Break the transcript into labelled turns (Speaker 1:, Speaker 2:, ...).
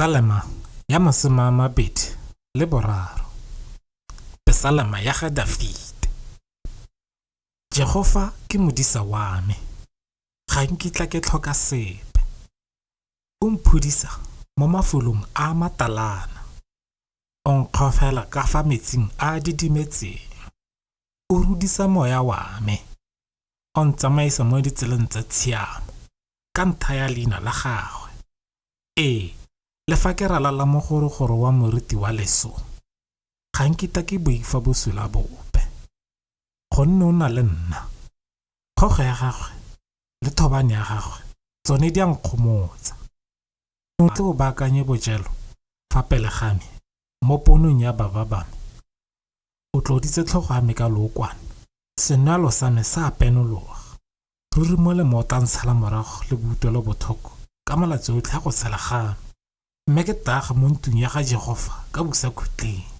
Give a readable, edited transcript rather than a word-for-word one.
Speaker 1: Pesalema ya 23. Pesalema ya ga Dafite. Jehofa ke modisa wa me, ga nkitla ke tlhoka sepe. O mphudisa mo mafolong a matalana, o nkgofela ka fa metsing a a didimetseng. O rudisa moya wa me, o ntsamaisa mo ditseleng tsa tshiamo ka ntlha ya leina la gagwe. Ee, le fa ke ralala mogorogoro wa moriti wa leso, ga nkitla ke boifa bosula bope, gonne o na le nna. Kgogo ya gagwe le thobane ya gagwe tsone di a nkgomotsa. O tle o baakanye bojelo fa pele ga me mo ponong ya baba ba me. O tloditse tlhogo ya me ka lookwane, senwelo sa me sa penologa. Ruri molemo o tla ntshala morago le boutlwelo botlhoko ka malatsi otlhe a go tshela ga me, mme ke tla aga mo ntlong ya ga Jehofa ka bosakhutleng.